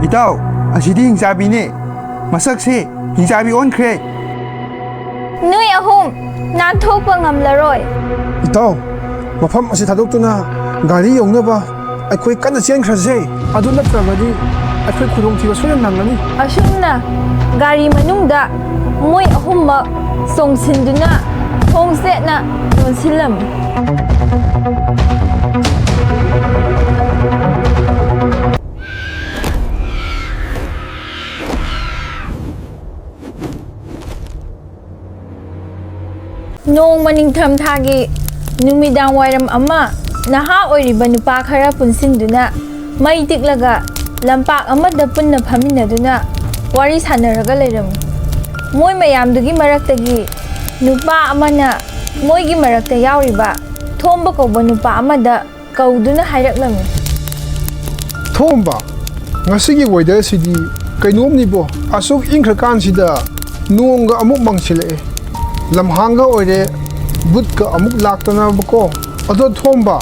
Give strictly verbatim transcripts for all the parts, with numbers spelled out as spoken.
ꯏꯇꯥꯎ, ꯑꯁꯤꯗꯤ ꯍꯤꯡꯆꯥꯕꯤꯅꯦ꯫ ꯃꯁꯛꯁꯦ ꯍꯤꯡꯆꯥꯕꯤ ꯑꯣꯟꯈ꯭ꯔꯦ꯫ ꯅꯣꯏ ꯑꯍꯨꯝ ꯅꯥꯟꯊꯣꯛꯄ ꯉꯝꯂꯔꯣꯏ꯫ ꯏꯇꯥꯎ, ꯃꯐꯝ ꯑꯁꯤ ꯊꯥꯗꯣꯛꯇꯨꯅ ꯒꯥꯔꯤ ꯌꯧꯅꯕ ꯑꯩꯈꯣꯏ ꯀꯟꯅ ꯆꯦꯟꯈ꯭ꯔꯁꯦ꯫ ꯑꯗꯨ ꯅꯠꯇ꯭ꯔꯕꯗꯤ ꯑꯩꯈꯣꯏ ꯈꯨꯗꯣꯡꯊꯤꯕ ꯁꯣꯏꯗꯅ ꯅꯪꯒꯅꯤ꯫ ꯑꯁꯨꯝꯅ ꯒꯥꯔꯤ ꯃꯅꯨꯡꯗ ꯃꯣꯏ ꯑꯍꯨꯝꯃꯛ ꯆꯣꯡꯁꯤꯟꯗꯨꯅ ꯊꯣꯡ ꯆꯦꯠꯅ ꯂꯣꯟꯁꯤꯜꯂꯝꯃꯤ꯫ ꯅꯣꯡꯃ ꯅꯤꯡꯊꯝꯊꯥꯒꯤ ꯅꯨꯃꯤꯗꯥꯡ ꯋꯥꯏꯔꯝ ꯑꯃ, ꯅꯍꯥ ꯑꯣꯏꯔꯤꯕ ꯅꯨꯄꯥ ꯈꯔ ꯄꯨꯟꯁꯤꯟꯗꯨꯅ ꯃꯩ ꯇꯤꯛꯂꯒ ꯂꯝꯄꯥꯛ ꯑꯃꯗ ꯄꯨꯟꯅ ꯐꯝꯃꯤꯟꯅꯗꯨꯅ ꯋꯥꯔꯤ ꯁꯥꯟꯅꯔꯒ ꯂꯩꯔꯝꯃꯤ꯫ ꯃꯣꯏ ꯃꯌꯥꯝꯗꯨꯒꯤ ꯃꯔꯛꯇꯒꯤ ꯅꯨꯄꯥ ꯑꯃꯅ ꯃꯣꯏꯒꯤ ꯃꯔꯛꯇ ꯌꯥꯎꯔꯤꯕ ꯊꯣꯝꯕ ꯀꯧꯕ ꯅꯨꯄꯥ ꯑꯃꯗ ꯀꯧꯗꯨꯅ ꯍꯥꯏꯔꯛꯂꯝꯃꯤ꯫ ꯊꯣꯝꯕ, ꯉꯁꯤꯒꯤ ꯋꯦꯗꯔꯁꯤꯗꯤ ꯀꯩꯅꯣꯝꯅꯤꯕꯣ꯫ ꯑꯁꯨꯛ ꯏꯪꯈ꯭ꯔꯀꯥꯟꯁꯤꯗ ꯅꯣꯡꯒ ꯑꯃꯨꯛ ꯃꯪꯁꯤꯜꯂꯛꯑꯦ꯫ ꯂꯝꯍꯥꯡꯒ ꯑꯣꯏꯔꯦ, ꯕꯨꯠꯀ ꯑꯃꯨꯛ ꯂꯥꯛꯇꯅꯕꯀꯣ꯫ ꯑꯗꯣ ꯊꯣꯝꯕ,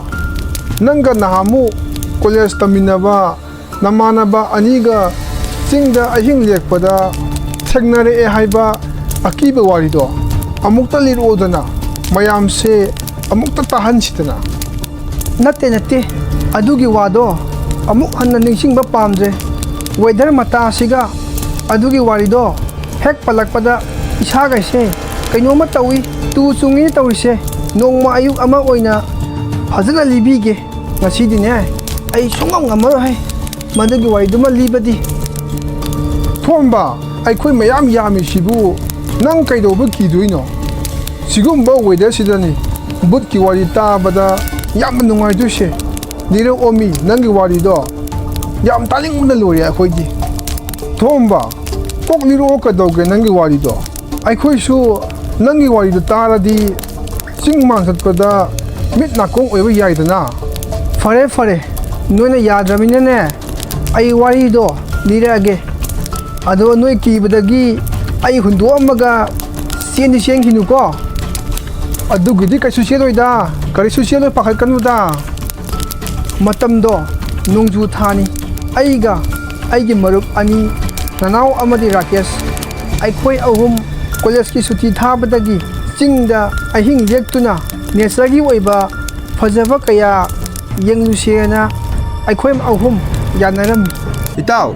ꯅꯪꯒ ꯅꯍꯥꯟꯃꯨꯛ ꯀꯣꯂꯦꯖ ꯇꯝꯃꯤꯟꯅꯕ ꯅꯃꯥꯟꯅꯕ ꯑꯅꯤꯒ ꯆꯤꯡꯗ ꯑꯍꯤꯡ ꯂꯦꯛꯄꯗ ꯊꯦꯡꯅꯔꯛꯑꯦ ꯍꯥꯏꯕ ꯑꯀꯤꯕ ꯋꯥꯔꯤꯗꯣ ꯑꯃꯨꯛꯇ ꯂꯤꯔꯛꯑꯣꯗꯅ, ꯃꯌꯥꯝꯁꯦ ꯑꯃꯨꯛꯇ ꯇꯥꯍꯟꯁꯤꯗꯅ꯫ ꯅꯠꯇꯦ, ꯅꯠꯇꯦ, ꯑꯗꯨꯒꯤ ꯋꯥꯗꯣ ꯑꯃꯨꯛ ꯍꯟꯅ ꯅꯤꯡꯁꯤꯡꯕ ꯄꯥꯝꯗ꯭ꯔꯦ꯫ ꯋꯦꯗꯔ ꯃꯇꯥ ꯑꯁꯤꯒ ꯑꯗꯨꯒꯤ ꯋꯥꯔꯤꯗꯣ ꯍꯦꯛ ꯄꯜꯂꯛꯄꯗ ꯏꯁꯥꯒꯩꯁꯦ ꯀꯩꯅꯣꯝꯃ ꯇꯧꯏ, ꯇꯨ ꯆꯨꯡꯉꯤ ꯇꯧꯔꯤꯁꯦ꯫ ꯅꯣꯡꯃ ꯑꯌꯨꯛ ꯑꯃ ꯑꯣꯏꯅ ꯐꯖꯅ ꯂꯤꯕꯤꯒꯦ꯫ ꯉꯁꯤꯗꯤꯅꯦ, ꯑꯩ ꯁꯨꯡꯉꯝ ꯉꯝꯃꯔꯣꯏ ꯍꯦ, ꯃꯗꯨꯒꯤ ꯋꯥꯔꯤꯗꯨꯃ ꯂꯤꯕꯗꯤ꯫ ꯊꯣꯝꯕ, ꯑꯩꯈꯣꯏ ꯃꯌꯥꯝ ꯌꯥꯝꯃꯤꯁꯤꯕꯨ ꯅꯪ ꯀꯩꯗꯧꯕ ꯀꯤꯗꯣꯏꯅꯣ? ꯁꯤꯒꯨꯝꯕ ꯋꯦꯗꯔꯁꯤꯗꯅꯤ ꯕꯨꯠꯀꯤ ꯋꯥꯔꯤ ꯇꯥꯕꯗ ꯌꯥꯝꯅ ꯅꯨꯡꯉꯥꯏꯗꯣꯏꯁꯦ꯫ ꯂꯤꯔꯛꯑꯣꯃꯤ, ꯅꯪꯒꯤ ꯋꯥꯔꯤꯗꯣ ꯌꯥꯝ ꯇꯥꯅꯤꯡꯕꯅ ꯂꯣꯏꯔꯦ ꯑꯩꯈꯣꯏꯗꯤ꯫ ꯊꯣꯝꯕ, ꯀꯣꯛ ꯂꯤꯔꯛꯑꯣ, ꯀꯩꯗꯧꯒꯦ ꯅꯪꯒꯤ ꯋꯥꯔꯤꯗꯣ? ꯑꯩꯈꯣꯏꯁꯨ ꯅꯪꯒꯤ ꯋꯥꯔꯤꯗꯣ ꯇꯥꯔꯗꯤ ꯆꯤꯡ ꯃꯥꯟ ꯆꯠꯄꯗ ꯃꯤꯠ ꯅꯥꯀꯣꯡ ꯑꯣꯏꯕ ꯌꯥꯏꯗꯅ꯫ ꯐꯔꯦ, ꯐꯔꯦ, ꯅꯣꯏꯅ ꯌꯥꯗ꯭ꯔꯕꯅꯤꯅꯅꯦ, ꯑꯩ ꯋꯥꯔꯤꯗꯣ ꯂꯤꯔꯛꯑꯒꯦ꯫ ꯑꯗꯣ ꯅꯣꯏ ꯀꯤꯕꯗꯒꯤ ꯑꯩ ꯍꯨꯟꯗꯣꯛꯑꯝꯃꯒ ꯆꯦꯟꯗꯤ ꯆꯦꯟꯈꯤꯅꯨꯀꯣ꯫ ꯑꯗꯨꯒꯤꯗꯤ ꯀꯩꯁꯨ ꯆꯦꯜꯂꯣꯏꯗ, ꯀꯔꯤꯁꯨ ꯆꯦꯜꯂꯣꯏ, ꯄꯥꯈꯠꯀꯅꯨꯗ꯫ ꯃꯇꯝꯗꯣ ꯅꯣꯡꯖꯨ ꯊꯥꯅꯤ꯫ ꯑꯩꯒ ꯑꯩꯒꯤ ꯃꯔꯨꯞ ꯑꯅꯤ, ꯅꯅꯥꯎ ꯑꯃꯗꯤ ꯔꯥꯀꯦꯁ, ꯑꯩꯈꯣꯏ ꯑꯍꯨꯝ ꯀꯣꯂꯦꯖꯀꯤ ꯁꯨꯇꯤ ꯊꯥꯕꯗꯒꯤ ꯆꯤꯡꯗ ꯑꯍꯤꯡ ꯂꯦꯛꯇꯨꯅ ꯅꯦꯆꯔꯒꯤ ꯑꯣꯏꯕ ꯐꯖꯕ ꯀꯌꯥ ꯌꯦꯡꯂꯨꯁꯦꯅ ꯑꯩꯈꯣꯏ ꯑꯍꯨꯝ ꯌꯥꯅꯔꯝꯃꯤ꯫ ꯏꯇꯥꯎ,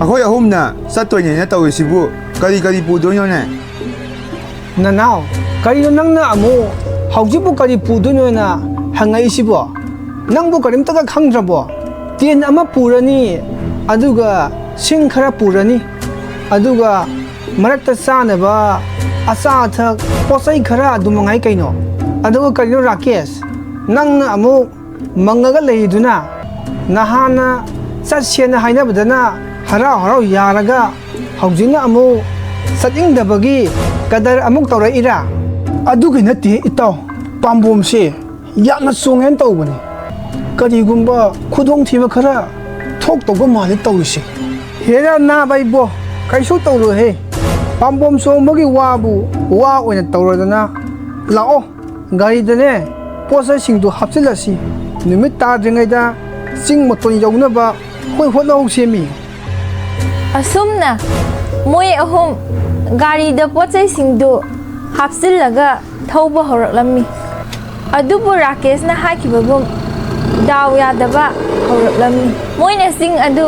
ꯑꯩꯈꯣꯏ ꯑꯍꯨꯝꯅ ꯆꯠꯇꯣꯏꯅꯦꯅ ꯇꯧꯔꯤꯁꯤꯕꯨ ꯀꯔꯤ ꯀꯔꯤ ꯄꯨꯗꯣꯏꯅꯣꯅꯦ? ꯅꯅꯥꯎ, ꯀꯔꯤꯅꯣ ꯅꯪꯅ ꯑꯃꯨꯛ ꯍꯧꯖꯤꯛꯄꯨ ꯀꯔꯤ ꯄꯨꯗꯣꯏꯅꯣꯅ ꯍꯪꯉꯛꯏꯁꯤꯕꯣ? ꯅꯪꯕꯨ ꯀꯔꯤꯝꯇꯒ ꯈꯪꯗ꯭ꯔꯕꯣ? ꯇꯦꯟ ꯑꯃ ꯄꯨꯔꯅꯤ, ꯑꯗꯨꯒ ꯁꯤꯡ ꯈꯔ ꯄꯨꯔꯅꯤ, ꯑꯗꯨꯒ ꯃꯔꯛꯇ ꯆꯥꯅꯕ ꯑꯆꯥ ꯑꯊꯛ ꯄꯣꯠ ꯆꯩ ꯈꯔ ꯑꯗꯨ ꯃꯉꯥꯏ ꯀꯩꯅꯣ꯫ ꯑꯗꯨꯒ ꯀꯔꯤꯅꯣ ꯔꯥꯀꯦꯁ, ꯅꯪꯅ ꯑꯃꯨꯛ ꯃꯪꯉꯒ ꯂꯩꯔꯤꯗꯨꯅ? ꯅꯍꯥꯟꯅ ꯆꯠꯁꯦꯅ ꯍꯥꯏꯅꯕꯗꯅ ꯍꯔꯥꯎ ꯍꯔꯥꯎ ꯌꯥꯔꯒ ꯍꯧꯖꯤꯛꯅ ꯑꯃꯨꯛ ꯆꯠꯅꯤꯡꯗꯕꯒꯤ ꯀꯗꯔ ꯑꯃꯨꯛ ꯇꯧꯔꯛꯏꯔꯥ? ꯑꯗꯨꯒꯤ ꯅꯠꯇꯦ ꯏꯇꯥꯎ, ꯄꯥꯝꯕꯣꯝꯁꯦ ꯌꯥꯝꯅ ꯆꯣꯡꯉꯦꯅ ꯇꯧꯕꯅꯤ꯫ ꯀꯔꯤꯒꯨꯝꯕ ꯈꯨꯗꯣꯡꯊꯤꯕ ꯈꯔ ꯊꯣꯛꯇꯧꯕ ꯃꯥꯜꯂꯤ ꯇꯧꯔꯤꯁꯦ꯫ ꯍꯦꯔꯥ ꯅꯥꯕ ꯏꯕꯣ, ꯀꯩꯁꯨ ꯇꯧꯔꯣꯏꯍꯦ꯫ ꯄꯥꯝꯕꯣꯝ ꯆꯣꯡꯕꯒꯤ ꯋꯥꯕꯨ ꯋꯥ ꯑꯣꯏꯅ ꯇꯧꯔꯗꯅ꯫ ꯂꯥꯛꯑꯣ, ꯒꯥꯔꯤꯗꯅꯦ ꯄꯣꯠ ꯆꯩꯁꯤꯡꯗꯨ ꯍꯥꯞꯆꯤꯜꯂꯁꯤ꯫ ꯅꯨꯃꯤꯠ ꯇꯥꯗ꯭ꯔꯤꯉꯩꯗ ꯆꯤꯡ ꯃꯇꯣꯟ ꯌꯧꯅꯕ ꯑꯩꯈꯣꯏ ꯍꯣꯠꯅꯍꯧꯁꯦꯃꯤ꯫ ꯑꯁꯨꯝꯅ ꯃꯣꯏ ꯑꯍꯨꯝ ꯒꯥꯔꯤꯗ ꯄꯣꯠ ꯆꯩꯁꯤꯡꯗꯨ ꯍꯥꯞꯆꯤꯜꯂꯒ ꯊꯧꯕ ꯍꯧꯔꯛꯂꯝꯃꯤ꯫ ꯑꯗꯨꯕꯨ ꯔꯥꯀꯦꯁꯅ ꯍꯥꯏꯈꯤꯕꯒꯨꯝ ꯗꯥꯎ ꯌꯥꯗꯕ ꯍꯧꯔꯛꯂꯝꯃꯤ꯫ ꯃꯣꯏꯅ ꯆꯤꯡ ꯑꯗꯨ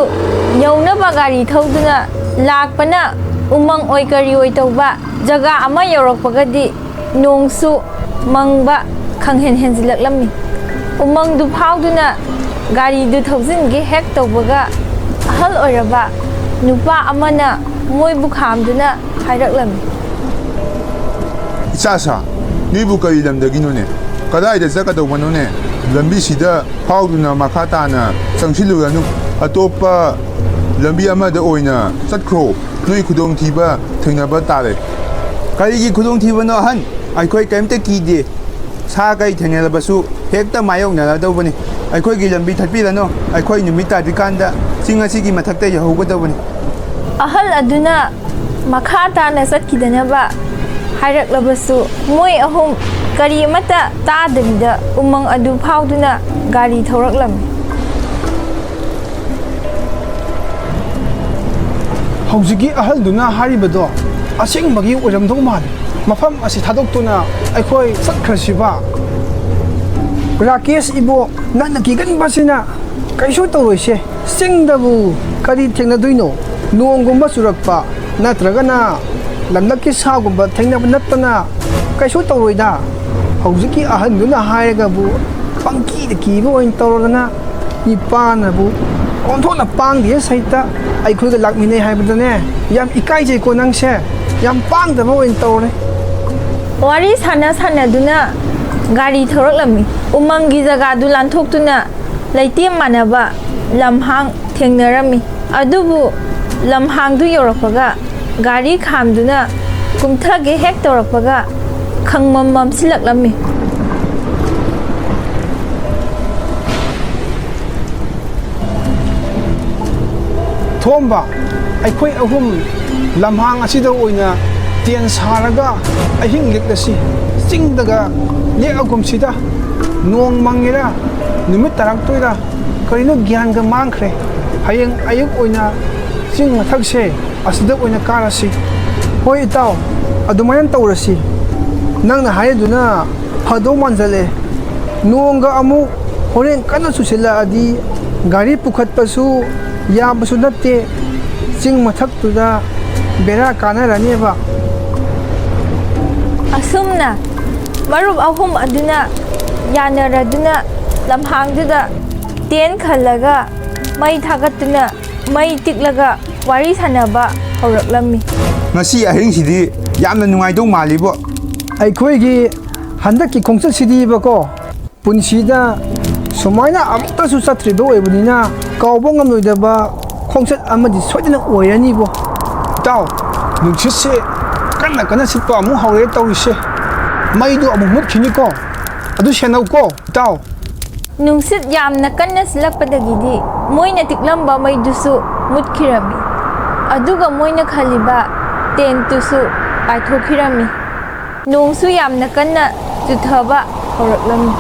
ꯌꯧꯅꯕ ꯒꯥꯔꯤ ꯊꯧꯗꯨꯅ ꯂꯥꯛꯄꯅ ꯎꯃꯪ ꯑꯣꯏ ꯀꯔꯤ ꯑꯣꯏ ꯇꯧꯕ ꯖꯒꯥ ꯑꯃ ꯌꯧꯔꯛꯄꯒꯗꯤ ꯅꯣꯡꯁꯨ ꯃꯪꯕ ꯈꯪꯍꯦꯟ ꯍꯦꯟꯖꯤꯜꯂꯛꯂꯝꯃꯤ꯫ ꯎꯃꯪꯗꯨ ꯐꯥꯎꯗꯨꯅ ꯒꯥꯔꯤꯗꯨ ꯊꯧꯖꯤꯟꯒꯦ ꯍꯦꯛ ꯇꯧꯕꯒ ꯑꯍꯜ ꯑꯣꯏꯔꯕ ꯅꯨꯄꯥ ꯑꯃꯅ ꯃꯣꯏꯕꯨ ꯈꯥꯝꯗꯨꯅ ꯍꯥꯏꯔꯛꯂꯝꯃꯤ꯫ "ꯏꯆꯥꯁꯥ, ꯅꯣꯏꯕꯨ ꯀꯔꯤ ꯂꯝꯗꯒꯤꯅꯣꯅꯦ? ꯀꯗꯥꯏꯗ ꯆꯠꯀꯗꯧꯕꯅꯣꯅꯦ? ꯂꯝꯕꯤꯁꯤꯗ ꯐꯥꯎꯗꯨꯅ ꯃꯈꯥ ꯇꯥꯅ ꯆꯪꯁꯤꯜꯂꯨꯔꯅꯨ꯫ ꯑꯇꯣꯞꯄ ꯂꯝꯕꯤ ꯑꯃꯗ ꯑꯣꯏꯅ ꯆꯠꯈ꯭ꯔꯣ꯫ ꯅꯣꯏ ꯈꯨꯗꯣꯡꯊꯤꯕ ꯊꯦꯡꯅꯕ ꯇꯥꯔꯦ꯫" "ꯀꯔꯤꯒꯤ ꯈꯨꯗꯣꯡꯊꯤꯕꯅꯣ ꯑꯍꯟ? ꯑꯩꯈꯣꯏ ꯀꯔꯤꯝꯇ ꯀꯤꯗꯦ꯫ ꯁꯥ ꯀꯩ ꯊꯦꯡꯅꯔꯕꯁꯨ ꯍꯦꯛꯇ ꯃꯥꯌꯣꯛꯅꯔꯗꯧꯕꯅꯤ꯫ ꯑꯩꯈꯣꯏꯒꯤ ꯂꯝꯕꯤ ꯊꯠꯄꯤꯔꯅꯨ꯫ ꯑꯩꯈꯣꯏ ꯅꯨꯃꯤꯠ ꯇꯥꯗ꯭ꯔꯤꯀꯥꯟꯗ ꯆꯤꯡ ꯑꯁꯤꯒꯤ ꯃꯊꯛꯇ ꯌꯧꯍꯧꯒꯗꯧꯕꯅꯤ꯫" ꯑꯍꯜ ꯑꯗꯨꯅ ꯃꯈꯥ ꯇꯥꯅ ꯆꯠꯈꯤꯗꯅꯕ ꯍꯥꯏꯔꯛꯂꯕꯁꯨ ꯃꯣꯏ ꯑꯍꯨꯝ ꯀꯔꯤ ꯑꯃꯠꯇ ꯇꯥꯗꯕꯤꯗ ꯎꯃꯪ ꯑꯗꯨ ꯐꯥꯎꯗꯨꯅ ꯒꯥꯔꯤ ꯊꯧꯔꯛꯂꯝꯃꯤ꯫ ꯍꯧꯖꯤꯛꯀꯤ ꯑꯍꯜꯗꯨꯅ ꯍꯥꯏꯔꯤꯕꯗꯣ ꯑꯁꯦꯡꯕꯒꯤ ꯑꯣꯏꯔꯝꯗꯧ ꯃꯥꯜꯂꯤ꯫ ꯃꯐꯝ ꯑꯁꯤ ꯊꯥꯗꯣꯛꯇꯨꯅ ꯑꯩꯈꯣꯏ ꯆꯠꯈ꯭ꯔꯁꯤꯕ꯫ ꯔꯥꯀꯦꯁ ꯏꯕꯣ, ꯅꯪꯅ ꯀꯤꯒꯟꯕꯁꯤꯅ ꯀꯩꯁꯨ ꯇꯧꯔꯣꯏꯁꯦ꯫ ꯆꯤꯡꯗꯕꯨ ꯀꯔꯤ ꯊꯦꯡꯅꯗꯣꯏꯅꯣ? ꯅꯣꯡꯒꯨꯝꯕ ꯆꯨꯔꯛꯄ ꯅꯠꯇ꯭ꯔꯒꯅ ꯂꯝꯂꯛꯀꯤ ꯁꯥꯒꯨꯝꯕ ꯊꯦꯡꯅꯕ ꯅꯠꯇꯅ ꯀꯩꯁꯨ ꯇꯧꯔꯣꯏꯗ꯫ ꯍꯧꯖꯤꯛꯀꯤ ꯑꯍꯟꯗꯨꯅ ꯍꯥꯏꯔꯒꯕꯨ ꯄꯪꯀꯤꯗ ꯀꯤꯕ ꯑꯣꯏꯅ ꯇꯧꯔꯗꯅ, ꯏꯄꯥꯅꯕꯨ ꯑꯣꯟꯊꯣꯛꯅ ꯄꯥꯡꯗꯦ ꯁꯩꯇ꯫ ꯑꯩꯈꯣꯏꯒ ꯂꯥꯛꯃꯤꯟꯅꯩ ꯍꯥꯏꯕꯗꯅꯦ ꯌꯥꯝ ꯏꯀꯥꯏꯖꯩꯀꯣ ꯅꯪꯁꯦ꯫ ꯌꯥꯝ ꯄꯥꯡꯗꯕ ꯑꯣꯏꯅ ꯇꯧꯔꯦ꯫ ꯋꯥꯔꯤ ꯁꯥꯟꯅ ꯁꯥꯟꯅꯗꯨꯅ ꯒꯥꯔꯤ ꯊꯧꯔꯛꯂꯝꯃꯤ꯫ ꯎꯃꯪꯒꯤ ꯖꯒꯥꯗꯨ ꯂꯥꯟꯊꯣꯛꯇꯨꯅ ꯂꯩꯇꯦꯝ ꯃꯥꯟꯅꯕ ꯂꯝꯍꯥꯡ ꯊꯦꯡꯅꯔꯝꯃꯤ꯫ ꯑꯗꯨꯕꯨ ꯂꯝꯍꯥꯡꯗꯨ ꯌꯧꯔꯛꯄꯒ ꯒꯥꯔꯤ ꯈꯥꯝꯗꯨꯅ ꯀꯨꯝꯊꯒꯦ ꯍꯦꯛ ꯇꯧꯔꯛꯄꯒ ꯈꯪꯃꯝ ꯃꯝꯁꯤꯜꯂꯛꯂꯝꯃꯤ꯫ ꯊꯣꯝꯕ, ꯑꯩꯈꯣꯏ ꯑꯍꯨꯝ ꯂꯝꯍꯥꯡ ꯑꯁꯤꯗ ꯑꯣꯏꯅ ꯇꯦꯟ ꯁꯥꯔꯒ ꯑꯍꯤꯡ ꯂꯦꯛꯂꯁꯤ꯫ ꯆꯤꯡꯗꯒ ꯂꯦꯛꯑꯒꯨꯝꯁꯤꯗ꯫ ꯅꯣꯡ ꯃꯪꯉꯤꯔꯥ, ꯅꯨꯃꯤꯠ ꯇꯥꯔꯛꯇꯣꯏꯔꯥ, ꯀꯔꯤꯅꯣ ꯒ꯭ꯌꯥꯟꯒ ꯃꯥꯡꯈ꯭ꯔꯦ꯫ ꯍꯌꯦꯡ ꯑꯌꯨꯛ ꯑꯣꯏꯅ ꯆꯤꯡ ꯃꯊꯛꯁꯦ ꯑꯁꯤꯗ ꯑꯣꯏꯅ ꯀꯥꯔꯁꯤ꯫ ꯍꯣꯏ ꯏꯇꯥꯎ, ꯑꯗꯨꯃꯥꯏꯅ ꯇꯧꯔꯁꯤ꯫ ꯅꯪꯅ ꯍꯥꯏꯔꯤꯗꯨꯅ ꯐꯗꯧ ꯃꯥꯟꯖꯜꯂꯛꯑꯦ꯫ ꯅꯣꯡꯒ ꯑꯃꯨꯛ ꯍꯣꯔꯦꯟ ꯀꯟꯅ ꯆꯨꯁꯤꯜꯂꯛꯑꯗꯤ ꯒꯥꯔꯤ ꯄꯨꯈꯠꯄꯁꯨ ꯌꯥꯕꯁꯨ ꯅꯠꯇꯦ꯫ ꯆꯤꯡ ꯃꯊꯛꯇꯨꯗ ꯕꯦꯔꯥ ꯀꯥꯟꯅꯔꯅꯦꯕ꯫ ꯑꯁꯨꯝꯅ ꯃꯔꯨꯞ ꯑꯍꯨꯝ ꯑꯗꯨꯅ ꯌꯥꯅꯔꯗꯨꯅ ꯂꯝꯍꯥꯡꯗꯨꯗ ꯇꯦꯟ ꯈꯜꯂꯒ ꯃꯩ ꯊꯥꯒꯠꯇꯨꯅ ꯃꯩ ꯇꯤꯛꯂꯒ ꯋꯥꯔꯤ ꯁꯥꯟꯅꯕ ꯍꯧꯔꯛꯂꯝꯃꯤ꯫ ꯉꯁꯤ ꯑꯍꯤꯡꯁꯤꯗꯤ ꯌꯥꯝꯅ ꯅꯨꯡꯉꯥꯏꯗꯧ ꯃꯥꯜꯂꯤꯕꯣ꯫ ꯑꯩꯈꯣꯏꯒꯤ ꯍꯟꯗꯛꯀꯤ ꯈꯣꯡꯆꯠꯁꯤꯗꯤꯕꯀꯣ, ꯄꯨꯟꯁꯤꯗ ꯁꯨꯃꯥꯏꯅ ꯑꯃꯨꯛꯇꯁꯨ ꯆꯠꯇ꯭ꯔꯤꯕ ꯑꯣꯏꯕꯅꯤꯅ ꯀꯥꯎꯕ ꯉꯝꯂꯣꯏꯗꯕ ꯈꯣꯡꯆꯠ ꯑꯃꯗꯤ ꯁꯣꯏꯗꯅ ꯑꯣꯏꯔꯅꯤꯕꯣ꯫ ꯏꯇꯥꯎ, ꯅꯨꯡꯁꯤꯠꯁꯦ ꯀꯟꯅ ꯀꯟꯅ ꯁꯤꯠꯄ ꯑꯃꯨꯛ ꯍꯧꯔꯦ ꯇꯧꯔꯤꯁꯦ꯫ ꯃꯩꯗꯣ ꯑꯃꯨꯛ ꯃꯨꯠꯈꯤꯅꯤꯀꯣ, ꯑꯗꯨ ꯁꯦꯟꯅꯧꯀꯣ ꯏꯇꯥꯎ꯫ ꯅꯨꯡꯁꯤꯠ ꯌꯥꯝꯅ ꯀꯟꯅ ꯁꯤꯠꯂꯛꯄꯗꯒꯤꯗꯤ ꯃꯣꯏꯅ ꯇꯤꯛꯂꯝꯕ ꯃꯩꯗꯨꯁꯨ ꯃꯨꯠꯈꯤꯔꯝꯃꯤ꯫ ꯑꯗꯨꯒ ꯃꯣꯏꯅ ꯈꯜꯂꯤꯕ ꯇꯦꯟꯠꯇꯨꯁꯨ ꯄꯥꯏꯊꯣꯛꯈꯤꯔꯝꯃꯤ꯫ ꯅꯣꯡꯁꯨ ꯌꯥꯝꯅ ꯀꯟꯅ ꯆꯨꯊꯕ ꯍꯧꯔꯛꯂꯝꯃꯤ꯫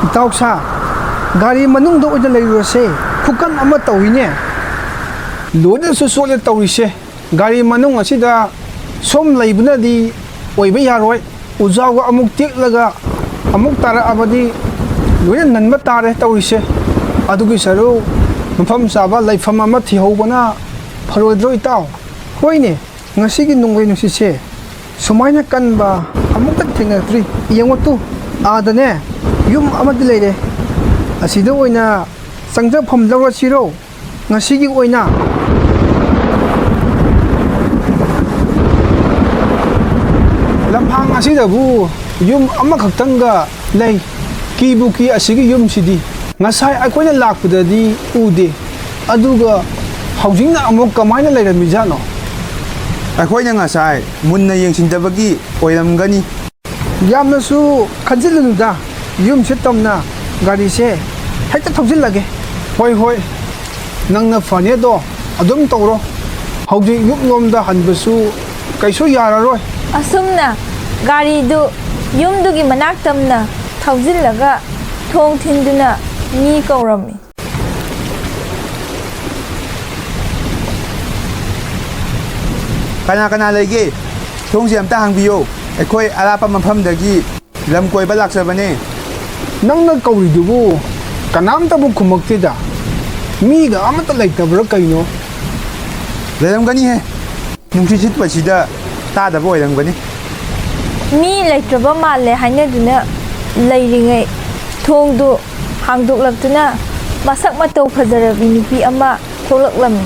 ꯏꯇꯥꯎ ꯁꯥ, ꯒꯥꯔꯤ ꯃꯅꯨꯡꯗ ꯑꯣꯏꯅ ꯂꯩꯔꯨꯔꯁꯦ꯫ ꯈꯨꯀꯟ ꯑꯃ ꯇꯧꯏꯅꯦ꯫ ꯂꯣꯏꯅꯁꯨ ꯆꯣꯠꯂꯦ ꯇꯧꯔꯤꯁꯦ꯫ ꯒꯥꯔꯤ ꯃꯅꯨꯡ ꯑꯁꯤꯗ ꯁꯨꯝ ꯂꯩꯕꯅꯗꯤ ꯑꯣꯏꯕ ꯌꯥꯔꯣꯏ꯫ ꯎꯖꯥꯎꯒ ꯑꯃꯨꯛ ꯇꯦꯛꯂꯒ ꯑꯃꯨꯛ ꯇꯥꯔꯛꯑꯕꯗꯤ ꯂꯣꯏꯅ ꯅꯟꯕ ꯇꯥꯔꯦ ꯇꯧꯔꯤꯁꯦ꯫ ꯑꯗꯨꯒꯤ ꯁꯔꯨꯛ ꯃꯐꯝ ꯆꯥꯕ ꯂꯩꯐꯝ ꯑꯃ ꯊꯤꯍꯧꯕꯅ ꯐꯔꯣꯏꯗ꯭ꯔꯣ ꯏꯇꯥꯎ? ꯍꯣꯏꯅꯦ, ꯉꯁꯤꯒꯤ ꯅꯣꯡꯂꯩ ꯅꯨꯡꯁꯤꯠꯁꯦ ꯁꯨꯃꯥꯏꯅ ꯀꯟꯕ ꯑꯃꯨꯛꯇ ꯊꯦꯡꯅꯗ꯭ꯔꯤ꯫ ꯌꯦꯡꯉꯣ ꯇꯨ, ꯑꯥꯗꯅꯦ ꯌꯨꯝ ꯑꯃꯗꯤ ꯂꯩꯔꯦ꯫ ꯑꯁꯤꯗ ꯑꯣꯏꯅ ꯆꯪꯖꯐꯝ ꯂꯧꯔꯁꯤꯔꯣ? ꯉꯁꯤꯒꯤ ꯑꯣꯏꯅ ꯂꯝꯍꯥꯡ ꯑꯁꯤꯗꯕꯨ ꯌꯨꯝ ꯑꯃꯈꯛꯇꯪꯒ ꯂꯩ꯫ ꯀꯤꯕꯨ ꯀꯤ ꯑꯁꯤꯒꯤ ꯌꯨꯝꯁꯤꯗꯤ꯫ ꯉꯁꯥꯏ ꯑꯩꯈꯣꯏꯅ ꯂꯥꯛꯄꯗꯗꯤ ꯎꯗꯦ꯫ ꯑꯗꯨꯒ ꯍꯧꯖꯤꯛꯅ ꯑꯃꯨꯛ ꯀꯃꯥꯏꯅ ꯂꯩꯔꯝꯃꯤꯖꯥꯠꯅꯣ? ꯑꯩꯈꯣꯏꯅ ꯉꯁꯥꯏ ꯃꯨꯟꯅ ꯌꯦꯡꯁꯤꯟꯗꯕꯒꯤ ꯑꯣꯏꯔꯝꯒꯅꯤ꯫ ꯌꯥꯝꯅꯁꯨ ꯈꯟꯖꯤꯜꯂꯨꯅꯨꯗ, ꯌꯨꯝꯁꯦ ꯇꯝꯅ ꯒꯥꯔꯤꯁꯦ ꯍꯦꯛꯇ ꯊꯧꯖꯤꯜꯂꯒꯦ꯫ ꯍꯣꯏ, ꯍꯣꯏ, ꯅꯪꯅ ꯐꯅꯦꯗꯣ ꯑꯗꯨꯝ ꯇꯧꯔꯣ꯫ ꯍꯧꯖꯤꯛ ꯌꯨꯝꯂꯣꯝꯗ ꯍꯟꯕꯁꯨ ꯀꯩꯁꯨ ꯌꯥꯔꯔꯣꯏ꯫ ꯑꯁꯨꯝꯅ ꯒꯥꯔꯤꯗꯨ ꯌꯨꯝꯗꯨꯒꯤ ꯃꯅꯥꯛ ꯇꯝꯅ ꯊꯧꯖꯤꯜꯂꯒ ꯊꯣꯡ ꯊꯤꯟꯗꯨꯅ ꯃꯤ ꯀꯧꯔꯝꯃꯤ꯫ ꯀꯅꯥ ꯀꯅꯥ ꯂꯩꯒꯦ? ꯊꯣꯡꯁꯦ ꯑꯝꯇ ꯍꯥꯡꯕꯤꯌꯣ꯫ ꯑꯩꯈꯣꯏ ꯑꯔꯥꯞꯄ ꯃꯐꯝꯗꯒꯤ ꯂꯝ ꯀꯣꯏꯕ ꯂꯥꯛꯆꯕꯅꯦ꯫ ꯅꯪꯅ ꯀꯧꯔꯤꯗꯨꯕꯨ ꯀꯅꯥꯝꯇꯕꯨ ꯈꯨꯝꯃꯛꯇꯦꯗ꯫ ꯃꯤꯒ ꯑꯃꯠꯇ ꯂꯩꯇꯕ꯭ꯔꯥ ꯀꯩꯅꯣ? ꯂꯩꯔꯝꯒꯅꯤꯍꯦ꯫ ꯅꯨꯡꯁꯤꯠ ꯁꯤꯠꯄꯁꯤꯗ ꯇꯥꯗꯕ ꯑꯣꯏꯔꯝꯒꯅꯤ꯫ ꯃꯤ ꯂꯩꯇ꯭ꯔꯕ ꯃꯥꯜꯂꯦ ꯍꯥꯏꯅꯗꯨꯅ ꯂꯩꯔꯤꯉꯩ, ꯊꯣꯡꯗꯨ ꯍꯥꯡꯗꯣꯛꯂꯛꯇꯨꯅ ꯃꯁꯛ ꯃꯇꯧ ꯐꯖꯔꯕꯤ ꯅꯨꯄꯤ ꯑꯃ ꯊꯣꯛꯂꯛꯂꯝꯃꯤ꯫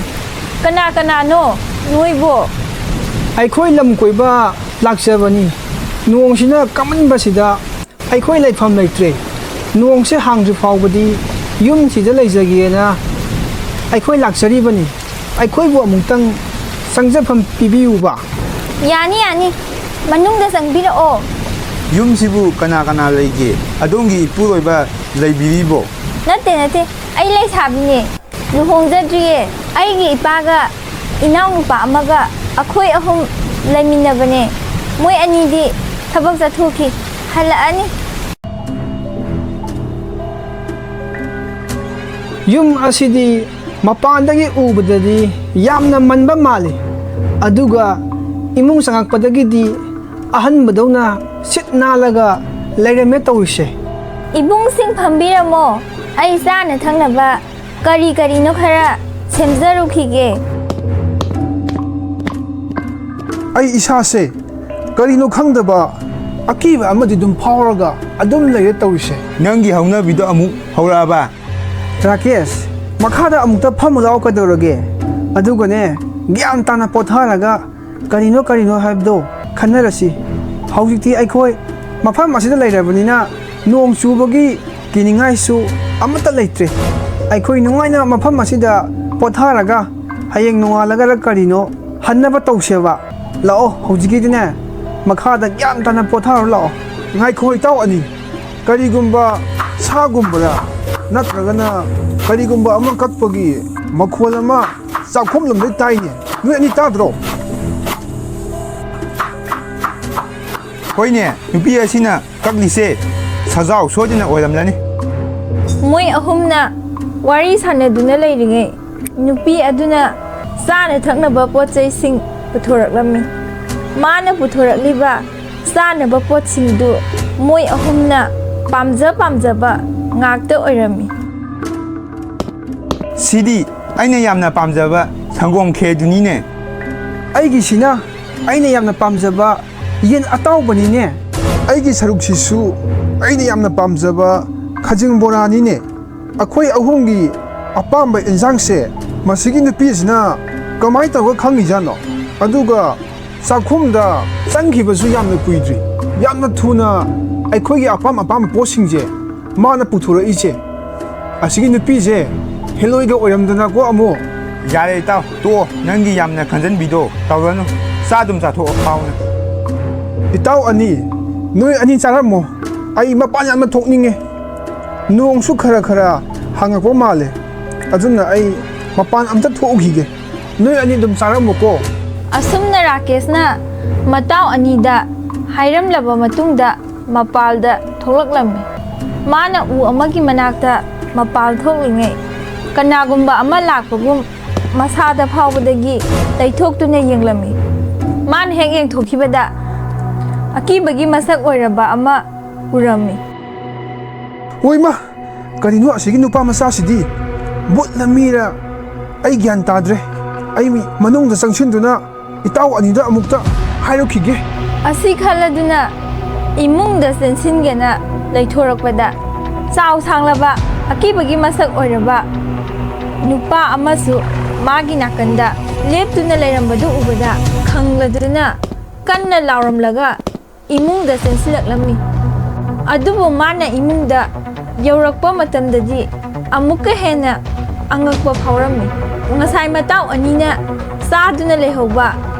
"ꯀꯅꯥ ꯀꯅꯥꯅꯣ ꯅꯣꯏꯕꯣ?" "ꯑꯩꯈꯣꯏ ꯂꯝ ꯀꯣꯏꯕ ꯂꯥꯛꯆꯕꯅꯤ꯫ ꯅꯣꯡꯁꯤꯅ ꯀꯟꯃꯟꯕꯁꯤꯗ ꯑꯩꯈꯣꯏ ꯂꯩꯐꯝ ꯂꯩꯇ꯭ꯔꯦ꯫ ꯅꯣꯡꯁꯦ ꯍꯥꯡꯗ꯭ꯔꯤ ꯐꯥꯎꯕꯗꯤ ꯌꯨꯝꯁꯤꯗ ꯂꯩꯖꯒꯦꯅ ꯑꯩꯈꯣꯏ ꯂꯥꯛꯆꯔꯤꯕꯅꯤ꯫ ꯑꯩꯈꯣꯏꯕꯨ ꯑꯃꯨꯛꯇꯪ ꯆꯪꯖꯐꯝ ꯄꯤꯕꯤꯌꯨꯕ꯫" "ꯌꯥꯅꯤ, ꯌꯥꯅꯤ꯫ ꯃꯅꯨꯡꯗ ꯆꯪꯕꯤꯔꯛꯑꯣ꯫" "ꯌꯨꯝꯁꯤꯕꯨ ꯀꯅꯥ ꯀꯅꯥ ꯂꯩꯒꯦ? ꯑꯗꯣꯝꯒꯤ ꯏꯄꯨꯔꯣꯏꯕ ꯂꯩꯕꯤꯔꯤꯕꯣ?" "ꯅꯠꯇꯦ, ꯅꯠꯇꯦ꯫ ꯑꯩ ꯂꯩꯁꯥꯕꯤꯅꯦ꯫ ꯂꯨꯍꯣꯡꯖꯗ꯭ꯔꯤꯌꯦ꯫ ꯑꯩꯒꯤ ꯏꯄꯥꯒ ꯏꯅꯥꯎꯅꯨꯄꯥ ꯑꯃꯒ ꯑꯩꯈꯣꯏ ꯑꯍꯨꯝ ꯂꯩꯃꯤꯟꯅꯕꯅꯦ꯫ ꯃꯣꯏ ꯑꯅꯤꯗꯤ ꯊꯕꯛ ꯆꯠꯊꯣꯛꯈꯤ꯫ ꯍꯜꯂꯛꯑꯅꯤ꯫" ꯌꯨꯝ ꯑꯁꯤꯗꯤ ꯃꯄꯥꯟꯗꯒꯤ ꯎꯕꯗꯗꯤ ꯌꯥꯝꯅ ꯃꯟꯕ ꯃꯥꯜꯂꯤ, ꯑꯗꯨꯒ ꯏꯃꯨꯡ ꯆꯪꯉꯛꯄꯗꯒꯤꯗꯤ ꯑꯍꯟꯕꯗꯧꯅ ꯁꯤꯠ ꯅꯥꯜꯂꯒ ꯂꯩꯔꯝꯃꯦ ꯇꯧꯔꯤꯁꯦ꯫ ꯏꯕꯨꯡꯁꯤꯡ, ꯐꯝꯕꯤꯔꯝꯃꯣ, ꯑꯩ ꯆꯥꯅ ꯊꯛꯅꯕ ꯀꯔꯤ ꯀꯔꯤꯅꯣ ꯈꯔ ꯁꯦꯝꯖꯔꯨꯈꯤꯒꯦ꯫ ꯑꯩ ꯏꯁꯥꯁꯦ ꯀꯔꯤꯅꯣ ꯈꯪꯗꯕ ꯑꯀꯤꯕ ꯑꯃꯗꯤ ꯑꯗꯨꯝ ꯐꯥꯎꯔꯒ ꯑꯗꯨꯝ ꯂꯩꯔꯦ ꯇꯧꯔꯤꯁꯦ꯫ ꯅꯪꯒꯤ ꯍꯧꯅꯕꯤꯗꯣ ꯑꯃꯨꯛ ꯍꯧꯔꯛꯑꯕ? ꯔꯥꯀꯦꯁ, ꯃꯈꯥꯗ ꯑꯃꯨꯛꯇ ꯐꯝꯃꯨ ꯂꯥꯛꯑꯣ, ꯀꯩꯗꯧꯔꯒꯦ? ꯑꯗꯨꯒꯅꯦ, ꯒ꯭ꯌꯥꯟ ꯇꯥꯅ ꯄꯣꯊꯥꯔꯒ ꯀꯔꯤꯅꯣ ꯀꯔꯤꯅꯣ ꯍꯥꯏꯕꯗꯣ ꯈꯟꯅꯔꯁꯤ꯫ ꯍꯧꯖꯤꯛꯇꯤ ꯑꯩꯈꯣꯏ ꯃꯐꯝ ꯑꯁꯤꯗ ꯂꯩꯔꯕꯅꯤꯅ ꯅꯣꯡ ꯆꯨꯕꯒꯤ ꯀꯤꯅꯤꯡꯉꯥꯏꯁꯨ ꯑꯃꯠꯇ ꯂꯩꯇ꯭ꯔꯦ꯫ ꯑꯩꯈꯣꯏ ꯅꯨꯡꯉꯥꯏꯅ ꯃꯐꯝ ꯑꯁꯤꯗ ꯄꯣꯊꯥꯔꯒ ꯍꯌꯦꯡ ꯅꯣꯡꯉꯥꯜꯂꯒꯔ ꯀꯔꯤꯅꯣ ꯍꯟꯅꯕ ꯇꯧꯁꯦꯕ꯫ ꯂꯥꯛꯑꯣ, ꯍꯧꯖꯤꯛꯀꯤꯗꯤꯅꯦ, ꯃꯈꯥꯗ ꯒ꯭ꯌꯥꯟ ꯇꯥꯅ ꯄꯣꯊꯥꯔꯣ ꯂꯥꯛꯑꯣ꯫ ꯉꯥꯏꯈꯣ ꯏꯇꯥꯎ ꯑꯅꯤ, ꯀꯔꯤꯒꯨꯝꯕ ꯁꯥꯒꯨꯝꯕꯔ ꯅꯠꯇ꯭ꯔꯒꯅ ꯀꯔꯤꯒꯨꯝꯕ ꯑꯃ ꯀꯛꯄꯒꯤ ꯃꯈꯣꯜ ꯑꯃ ꯆꯥꯛꯈꯨꯝ ꯂꯣꯝꯗꯩ ꯇꯥꯏꯅꯦ꯫ ꯅꯣꯏ ꯑꯅꯤ ꯇꯥꯗ꯭ꯔꯣ? ꯍꯣꯏꯅꯦ, ꯅꯨꯄꯤ ꯑꯁꯤꯅ ꯀꯛꯂꯤꯁꯦ ꯁꯖꯥꯎ ꯁꯣꯏꯗꯅ ꯑꯣꯏꯔꯝꯂꯅꯤ꯫ ꯃꯣꯏ ꯑꯍꯨꯝꯅ ꯋꯥꯔꯤ ꯁꯥꯟꯅꯗꯨꯅ ꯂꯩꯔꯤꯉꯩ, ꯅꯨꯄꯤ ꯑꯗꯨꯅ ꯆꯥꯅ ꯊꯛꯅꯕ ꯄꯣꯠ ꯆꯩꯁꯤꯡ ꯄꯨꯊꯣꯔꯛꯂꯝꯃꯤ꯫ ꯃꯥꯅ ꯄꯨꯊꯣꯔꯛꯂꯤꯕ ꯆꯥꯅꯕ ꯄꯣꯠꯁꯤꯡꯗꯨ ꯃꯣꯏ ꯑꯍꯨꯝꯅ ꯄꯥꯝꯖ ꯄꯥꯝꯖꯕ ꯉꯥꯛꯇ ꯑꯣꯏꯔꯝꯃꯤ꯫ ꯁꯤꯗꯤ ꯑꯩꯅ ꯌꯥꯝꯅ ꯄꯥꯝꯖꯕ ꯁꯪꯒꯣꯝ ꯈꯦꯔꯗꯨꯅꯤꯅꯦ꯫ ꯑꯩꯒꯤꯁꯤꯅ ꯑꯩꯅ ꯌꯥꯝꯅ ꯄꯥꯝꯖꯕ ꯌꯦꯟ ꯑꯇꯥꯎꯕꯅꯤꯅꯦ꯫ ꯑꯩꯒꯤ ꯁꯔꯨꯛꯁꯤꯁꯨ ꯑꯩꯅ ꯌꯥꯝꯅ ꯄꯥꯝꯖꯕ ꯈꯖꯤꯡ ꯕꯣꯔꯥꯅꯤꯅꯦ꯫ ꯑꯩꯈꯣꯏ ꯑꯍꯨꯝꯒꯤ ꯑꯄꯥꯝꯕ ꯏꯟꯁꯥꯡꯁꯦ ꯃꯁꯤꯒꯤ ꯅꯨꯄꯤꯁꯤꯅ ꯀꯃꯥꯏꯅ ꯇꯧꯔꯒ ꯈꯪꯉꯤꯖꯥꯠꯅꯣ? ꯑꯗꯨꯒ ꯆꯥꯛꯈꯨꯝꯗ ꯆꯪꯈꯤꯕꯁꯨ ꯌꯥꯝꯅ ꯀꯨꯏꯗ꯭ꯔꯤ, ꯌꯥꯝꯅ ꯊꯨꯅ ꯑꯩꯈꯣꯏꯒꯤ ꯑꯄꯥꯝ ꯑꯄꯥꯝꯕ ꯄꯣꯠꯁꯤꯡꯁꯦ ꯃꯥꯅ ꯄꯨꯊꯣꯔꯛꯏꯁꯦ꯫ ꯑꯁꯤꯒꯤ ꯅꯨꯄꯤꯁꯦ ꯍꯦꯂꯣꯏꯒ ꯑꯣꯏꯔꯝꯗꯅꯀꯣ ꯑꯃꯨꯛ꯫ ꯌꯥꯔꯦ ꯏꯇꯥꯎ, ꯇꯣꯛꯑꯣ, ꯅꯪꯒꯤ ꯌꯥꯝꯅ ꯈꯟꯖꯟꯕꯤꯗꯣ ꯇꯧꯔꯅꯨ꯫ ꯆꯥ ꯑꯗꯨꯝ ꯆꯥꯊꯣꯛꯑꯣ, ꯍꯥꯎꯅ꯫ ꯏꯇꯥꯎ ꯑꯅꯤ, ꯅꯣꯏ ꯑꯅꯤ ꯆꯥꯔꯝꯃꯣ, ꯑꯩ ꯃꯄꯥꯟ ꯌꯥꯝꯅ ꯊꯣꯛꯅꯤꯡꯉꯦ꯫ ꯅꯣꯡꯁꯨ ꯈꯔ ꯈꯔ ꯍꯥꯡꯉꯛꯄ ꯃꯥꯜꯂꯦ, ꯑꯗꯨꯅ ꯑꯩ ꯃꯄꯥꯟ ꯑꯝꯇ ꯊꯣꯛꯎꯈꯤꯒꯦ꯫ ꯅꯣꯏ ꯑꯅꯤ ꯑꯗꯨꯝ ꯆꯥꯔꯝꯃꯨꯀꯣ꯫ ꯑꯁꯨꯝꯅ ꯔꯥꯀꯦꯁꯅ ꯃꯇꯥꯎ ꯑꯅꯤꯗ ꯍꯥꯏꯔꯝꯂꯕ ꯃꯇꯨꯡꯗ ꯃꯄꯥꯜꯗ ꯊꯣꯛꯂꯛꯂꯝꯃꯤ꯫ ꯃꯥꯅ ꯎ ꯑꯃꯒꯤ ꯃꯅꯥꯛꯇ ꯃꯄꯥꯜ ꯊꯣꯛꯂꯤꯉꯩ, ꯀꯅꯥꯒꯨꯝꯕ ꯑꯃ ꯂꯥꯛꯄꯒꯨꯝ ꯃꯁꯥꯗ ꯐꯥꯎꯕꯗꯒꯤ ꯂꯩꯊꯣꯛꯇꯨꯅ ꯌꯦꯡꯂꯝꯃꯤ꯫ ꯃꯥꯅ ꯍꯦꯛ ꯌꯦꯡꯊꯣꯛꯈꯤꯕꯗ ꯑꯀꯤꯕꯒꯤ ꯃꯁꯛ ꯑꯣꯏꯔꯕ ꯑꯃ ꯎꯔꯝꯃꯤ꯫ "ꯍꯣꯏꯃ, ꯀꯔꯤꯅꯣ ꯑꯁꯤꯒꯤ ꯅꯨꯄꯥ ꯃꯆꯥꯁꯤꯗꯤ? ꯚꯨꯠꯂ ꯃꯤꯔ? ꯑꯩ ꯒ꯭ꯌꯥꯟ ꯇꯥꯗ꯭ꯔꯦ꯫ ꯑꯩ ꯃꯤ ꯃꯅꯨꯡꯗ ꯆꯪꯁꯤꯟꯗꯨꯅ ꯏꯇꯥꯎ ꯑꯅꯤꯗ ꯑꯃꯨꯛꯇ ꯍꯥꯏꯔꯨꯈꯤꯒꯦ꯫" ꯑꯁꯤ ꯈꯜꯂꯗꯨꯅ ꯏꯃꯨꯡꯗ ꯆꯦꯟꯁꯤꯟꯒꯦꯅ ꯂꯩꯊꯣꯔꯛꯄꯗ, ꯆꯥꯎ ꯁꯥꯡꯂꯕ, ꯑꯀꯤꯕꯒꯤ ꯃꯁꯛ ꯑꯣꯏꯔꯕ ꯅꯨꯄꯥ ꯑꯃꯁꯨ ꯃꯥꯒꯤ ꯅꯥꯀꯟꯗ ꯂꯦꯞꯇꯨꯅ ꯂꯩꯔꯝꯕꯗꯨ ꯎꯕꯗ, ꯈꯪꯂꯗꯨꯅ ꯀꯟꯅ ꯂꯥꯎꯔꯝꯂꯒ ꯏꯃꯨꯡꯗ ꯆꯦꯟꯁꯤꯜꯂꯛꯂꯝꯃꯤ꯫ ꯑꯗꯨꯕꯨ ꯃꯥꯅ ꯏꯃꯨꯡꯗ ꯌꯧꯔꯛꯄ ꯃꯇꯝꯗꯗꯤ ꯑꯃꯨꯛꯀ ꯍꯦꯟꯅ ꯑꯉꯛꯄ ꯐꯥꯎꯔꯝꯃꯤ꯫ ꯉꯁꯥꯏ ꯃꯇꯥꯎ ꯑꯅꯤꯅ ꯆꯥꯗꯨꯅ ꯂꯩꯍꯧꯕ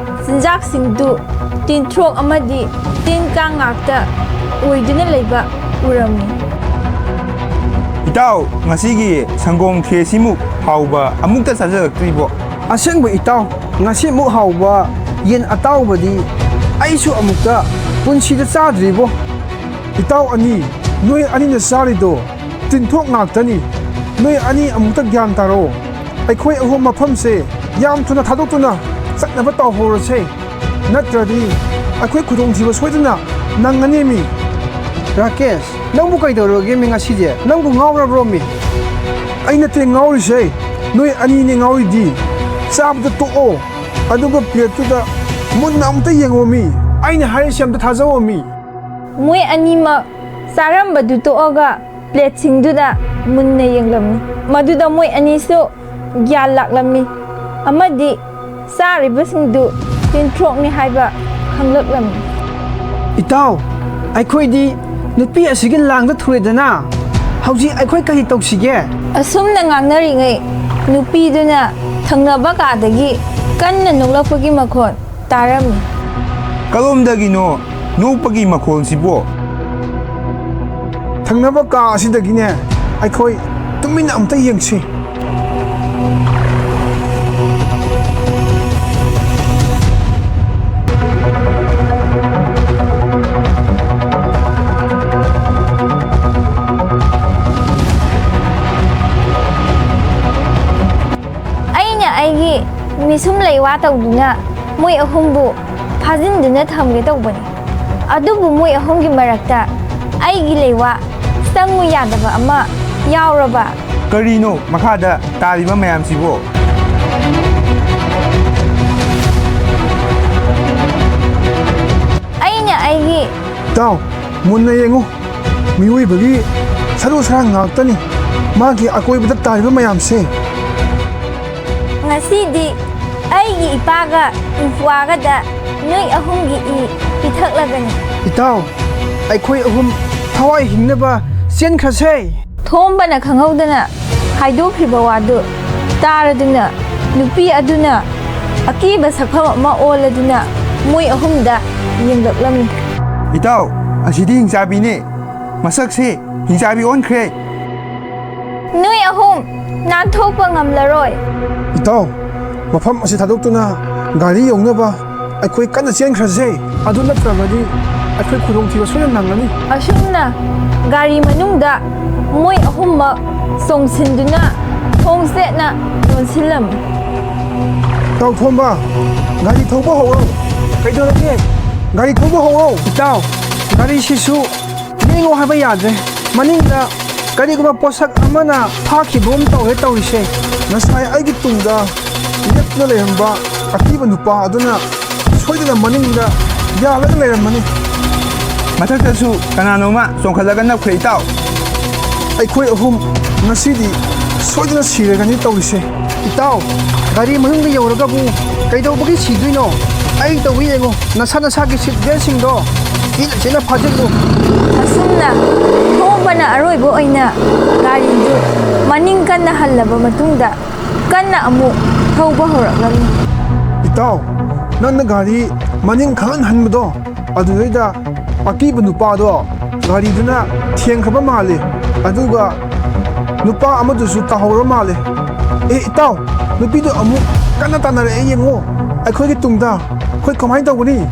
ꯆꯤꯟꯖꯥꯛꯁꯤꯡꯗꯨ ꯇꯤꯟꯊ꯭ꯔꯣꯛ ꯑꯃꯗꯤ ꯇꯤꯟ ꯀꯥꯡ ꯉꯥꯛꯇ ꯑꯣꯏꯗꯨꯅ ꯂꯩꯕ ꯎꯔꯝꯃꯤ꯫ "ꯏꯇꯥꯎ, ꯉꯁꯤꯒꯤ ꯁꯪꯒꯣꯝ ꯈꯦꯔꯁꯤꯃꯨꯛ ꯍꯥꯎꯕ ꯑꯃꯨꯛꯇ ꯆꯥꯖꯔꯛꯇ꯭ꯔꯤꯕꯣ?" "ꯑꯁꯦꯡꯕ ꯏꯇꯥꯎ, ꯉꯁꯤꯃꯨꯛ ꯍꯥꯎꯕ ꯌꯦꯟ ꯑꯇꯥꯎꯕꯗꯤ ꯑꯩꯁꯨ ꯑꯃꯨꯛꯇ ꯄꯨꯟꯁꯤꯗ ꯆꯥꯗ꯭ꯔꯤꯕꯣ꯫" "ꯏꯇꯥꯎ ꯑꯅꯤ, ꯅꯣꯏ ꯑꯅꯤꯅ ꯆꯥꯔꯤꯗꯣ ꯇꯤꯟꯊꯣꯛ ꯉꯥꯛꯇꯅꯤ꯫ ꯅꯣꯏ ꯑꯅꯤ ꯑꯃꯨꯛꯇ ꯒ꯭ꯌꯥꯟ ꯇꯥꯔꯣ꯫ ꯑꯩꯈꯣꯏ ꯑꯍꯨꯝ ꯃꯐꯝꯁꯦ ꯌꯥꯝ ꯊꯨꯅ ꯊꯥꯗꯣꯛꯇꯨꯅ ꯆꯠꯅꯕ ꯇꯧꯍꯧꯔꯁꯦ꯫ ꯅꯠꯇ꯭ꯔꯗꯤ ꯑꯩꯈꯣꯏ ꯈꯨꯗꯣꯡꯊꯤꯕ ꯁꯣꯏꯗꯅ ꯅꯪꯒꯅꯦꯃꯤ꯫" "ꯔꯥꯀꯦꯁ, ꯅꯪꯕꯨ ꯀꯩꯗꯧꯔꯒꯦꯃꯤ ꯉꯁꯤꯁꯦ? ꯅꯪꯕꯨ ꯉꯥꯎꯔꯕ꯭ꯔꯣꯃꯤ?" "ꯑꯩ ꯅꯠꯇꯦ ꯉꯥꯎꯔꯤꯁꯦ, ꯅꯣꯏ ꯑꯅꯤꯅꯦ ꯉꯥꯎꯔꯤꯗꯤ꯫ ꯆꯥꯕꯗ ꯇꯣꯛꯑꯣ, ꯑꯗꯨꯒ ꯄ꯭ꯂꯦꯠꯇꯨꯗ ꯃꯨꯟꯅ ꯑꯃꯨꯛꯇ ꯌꯦꯡꯉꯣꯃꯤ꯫ ꯑꯩꯅ ꯍꯥꯏꯔꯤꯁꯦ ꯑꯝꯇ ꯊꯥꯖꯧꯑꯣꯃꯤ꯫" ꯃꯣꯏ ꯑꯅꯤꯃꯛ ꯆꯥꯔꯝꯕꯗꯨ ꯇꯣꯛꯑꯒ ꯄ꯭ꯂꯦꯠꯁꯤꯡꯗꯨꯗ ꯃꯨꯟꯅ ꯌꯦꯡꯂꯝꯃꯤ꯫ ꯃꯗꯨꯗ ꯃꯣꯏ ꯑꯅꯤꯁꯨ ꯒ꯭ꯌꯥꯟ ꯂꯥꯛꯂꯝꯃꯤ ꯑꯃꯗꯤ ꯆꯥꯔꯤꯕꯁꯤꯡꯗꯨ ꯇꯤꯟꯊ꯭ꯔꯣꯛꯅꯤ ꯍꯥꯏꯕ ꯈꯪꯂꯛꯂꯝꯃꯤ꯫ "ꯏꯇꯥꯎ, ꯑꯩꯈꯣꯏꯗꯤ ꯅꯨꯄꯤ ꯑꯁꯤꯒꯤ ꯂꯥꯡꯗ ꯊꯨꯔꯦꯗꯅ, ꯍꯧꯖꯤꯛ ꯑꯩꯈꯣꯏ ꯀꯔꯤ ꯇꯧꯁꯤꯒꯦ?" ꯑꯁꯨꯝꯅ ꯉꯥꯡꯅꯔꯤꯉꯩ, ꯅꯨꯄꯤꯗꯨꯅ ꯊꯪꯅꯕ ꯀꯥꯗꯒꯤ ꯀꯟꯅ ꯅꯣꯛꯂꯛꯄꯒꯤ ꯃꯈꯣꯟ ꯇꯥꯔꯝꯃꯤ꯫ "ꯀꯔꯣꯝꯗꯒꯤꯅꯣ ꯅꯣꯛꯄꯒꯤ ꯃꯈꯣꯜꯁꯤꯕꯣ?" "ꯊꯪꯅꯕ ꯀꯥ ꯑꯁꯤꯗꯒꯤꯅꯦ꯫ ꯑꯩꯈꯣꯏ ꯇꯨꯃꯤꯟꯅ ꯑꯝꯇ ꯌꯦꯡꯁꯤ꯫" ꯃꯤꯁꯨꯝ ꯂꯩꯋꯥ ꯇꯧꯗꯨꯅ ꯃꯣꯏ ꯑꯍꯨꯝꯕꯨ ꯐꯥꯖꯤꯟꯗꯨꯅ ꯊꯝꯒꯦ ꯇꯧꯕꯅꯤ꯫ ꯑꯗꯨꯕꯨ ꯃꯣꯏ ꯑꯍꯨꯝꯒꯤ ꯃꯔꯛꯇ ꯑꯩꯒꯤ ꯂꯩꯋꯥ ꯆꯪꯉꯨ ꯌꯥꯗꯕ ꯑꯃ ꯌꯥꯎꯔꯕ꯫ ꯀꯔꯤꯅꯣ ꯃꯈꯥꯗ ꯇꯥꯔꯤꯕ ꯃꯌꯥꯝꯁꯤꯕꯣ? ꯑꯩꯅ ꯑꯩꯒꯤ ꯏꯇꯥꯎ, ꯃꯨꯟꯅ ꯌꯦꯡꯉꯨ꯫ ꯃꯤꯑꯣꯏꯕꯒꯤ ꯁꯔꯨ ꯁꯔꯥꯡ ꯉꯥꯛꯇꯅꯤ ꯃꯥꯒꯤ ꯑꯀꯣꯏꯕꯗ ꯇꯥꯔꯤꯕ ꯃꯌꯥꯝꯁꯦ꯫ ꯉꯁꯤꯗꯤ ꯑꯩꯒꯤ ꯏꯄꯥꯒ ꯏꯄ꯭ꯋꯥꯒꯗ ꯅꯣꯏ ꯑꯍꯨꯝꯒꯤ ꯏ ꯄꯤꯊꯛꯂꯒꯅꯤ꯫ ꯏꯇꯥꯎ, ꯑꯩꯈꯣꯏ ꯑꯍꯨꯝ ꯊꯋꯥꯏ ꯍꯤꯡꯅꯕ ꯆꯦꯟꯈ꯭ꯔꯁꯦ꯫ ꯊꯣꯝꯕꯅ ꯈꯪꯍꯧꯗꯅ ꯍꯥꯏꯗꯣꯛꯈ꯭ꯔꯤꯕ ꯋꯥꯗꯨ ꯇꯥꯔꯗꯨꯅ ꯅꯨꯄꯤ ꯑꯗꯨꯅ ꯑꯀꯤꯕ ꯁꯛꯐꯝ ꯑꯃ ꯑꯣꯜꯂꯗꯨꯅ ꯃꯣꯏ ꯑꯍꯨꯝꯗ ꯌꯦꯡꯂꯛꯂꯝꯃꯤ꯫ ꯏꯇꯥꯎ, ꯑꯁꯤꯗꯤ ꯍꯤꯡꯆꯥꯕꯤꯅꯦ꯫ ꯃꯁꯛꯁꯤ ꯍꯤꯡꯆꯥꯕꯤ ꯑꯣꯟꯈ꯭ꯔꯦ꯫ ꯅꯣꯏ ꯑꯍꯨꯝ ꯅꯥꯟꯊꯣꯛꯄ ꯉꯝꯂꯔꯣꯏ꯫ ꯏꯇꯥꯎ, ꯃꯐꯝ ꯑꯁꯤ ꯊꯥꯗꯣꯛꯇꯨꯅ ꯒꯥꯔꯤ ꯌꯧꯅꯕ ꯑꯩꯈꯣꯏ ꯀꯟꯅ ꯆꯦꯟꯈ꯭ꯔꯁꯦ꯫ ꯑꯗꯨ ꯅꯠꯇ꯭ꯔꯕꯗꯤ ꯑꯩꯈꯣꯏ ꯈꯨꯗꯣꯡꯊꯤꯕ ꯁꯣꯏꯗꯅ ꯅꯪꯒꯅꯤ꯫ ꯑꯁꯨꯝꯅ ꯒꯥꯔꯤ ꯃꯅꯨꯡꯗ ꯃꯣꯏ ꯑꯍꯨꯝꯃꯛ ꯆꯣꯡꯁꯤꯟꯗꯨꯅ ꯊꯣꯡ ꯆꯦꯠꯅ ꯂꯣꯟꯁꯤꯜꯂꯝꯃꯤ꯫ ꯏꯇꯥꯎ ꯊꯣꯝꯕ, ꯒꯥꯔꯤ ꯊꯧꯕ ꯍꯧꯔꯣ꯫ ꯀꯩꯗꯧꯔꯒꯦ? ꯒꯥꯔꯤ ꯊꯧꯕ ꯍꯧꯔꯣ꯫ ꯏꯇꯥꯎ, ꯒꯥꯔꯤꯁꯤꯁꯨ ꯂꯦꯡꯉꯣ ꯍꯥꯏꯕ ꯌꯥꯗ꯭ꯔꯦ꯫ ꯃꯅꯤꯡꯗ ꯀꯔꯤꯒꯨꯝꯕ ꯄꯣꯠꯁꯛ ꯑꯃꯅ ꯐꯥꯈꯤꯕꯒꯨꯝ ꯇꯧꯔꯦ ꯇꯧꯔꯤꯁꯦ꯫ ꯉꯁꯥꯏ ꯑꯩꯒꯤ ꯇꯨꯡꯗ ꯂꯦꯞꯇꯨꯅ ꯂꯩꯔꯝꯕ ꯑꯀꯤꯕ ꯅꯨꯄꯥ ꯑꯗꯨꯅ ꯁꯣꯏꯗꯅ ꯃꯅꯤꯡꯗ ꯌꯥꯜꯂꯒ ꯂꯩꯔꯝꯃꯅꯤ꯫ ꯃꯊꯛꯇꯁꯨ ꯀꯅꯥꯅꯣꯃ ꯆꯣꯡꯈꯠꯂꯒ ꯅꯞꯈ꯭ꯔꯦ, ꯏꯇꯥꯎ꯫ ꯑꯩꯈꯣꯏ ꯑꯍꯨꯝ ꯉꯁꯤꯗꯤ ꯁꯣꯏꯗꯅ ꯁꯤꯔꯒꯅꯤ ꯇꯧꯔꯤꯁꯦ꯫ ꯏꯇꯥꯎ, ꯒꯥꯔꯤ ꯃꯅꯨꯡꯗ ꯌꯧꯔꯒꯕꯨ ꯀꯩꯗꯧꯕꯒꯤ ꯁꯤꯗꯣꯏꯅꯣ? ꯑꯩ ꯇꯧꯏ ꯌꯦꯡꯉꯣ, ꯅꯁꯥ ꯅꯁꯥꯒꯤ ꯁꯤꯠ ꯕꯦꯜꯁꯤꯡꯗꯣ ꯏꯅ ꯆꯤꯅ ꯐꯥꯖꯤꯜꯂꯨ꯫ ꯑꯁꯨꯝꯅ ꯊꯣꯝꯕꯅ ꯑꯔꯣꯏꯕ ꯑꯣꯏꯅ ꯒꯥꯔꯤꯗꯨ ꯃꯅꯤꯡ ꯀꯟꯅ ꯍꯜꯂꯕ ꯃꯇꯨꯡꯗ ꯀꯟꯅ ꯑꯃꯨꯛ ꯊꯧꯕ ꯍꯧꯔꯛꯂꯝꯃꯤ꯫ ꯏꯇꯥꯎ, ꯅꯪꯅ ꯒꯥꯔꯤ ꯃꯅꯤꯡ ꯈꯪꯍꯟ ꯍꯟꯕꯗꯣ, ꯑꯗꯨꯗꯩꯗ ꯑꯀꯤꯕ ꯅꯨꯄꯥꯗꯣ ꯒꯥꯔꯤꯗꯨꯅ ꯊꯦꯡꯈ꯭ꯔꯕ ꯃꯥꯜꯂꯤ, ꯑꯗꯨꯒ ꯅꯨꯄꯥ ꯑꯃꯗꯨꯁꯨ ꯇꯥꯍꯧꯔ ꯃꯥꯜꯂꯤ꯫ ꯑꯦ ꯏꯇꯥꯎ, ꯅꯨꯄꯤꯗꯣ ꯑꯃꯨꯛ ꯀꯟꯅ ꯇꯥꯟꯅꯔꯛꯑꯦ ꯌꯦꯡꯉꯣ꯫ ꯑꯩꯈꯣꯏꯒꯤ ꯇꯨꯡꯗ ꯑꯩꯈꯣꯏ ꯀꯃꯥꯏꯅ ꯇꯧꯒꯅꯤ?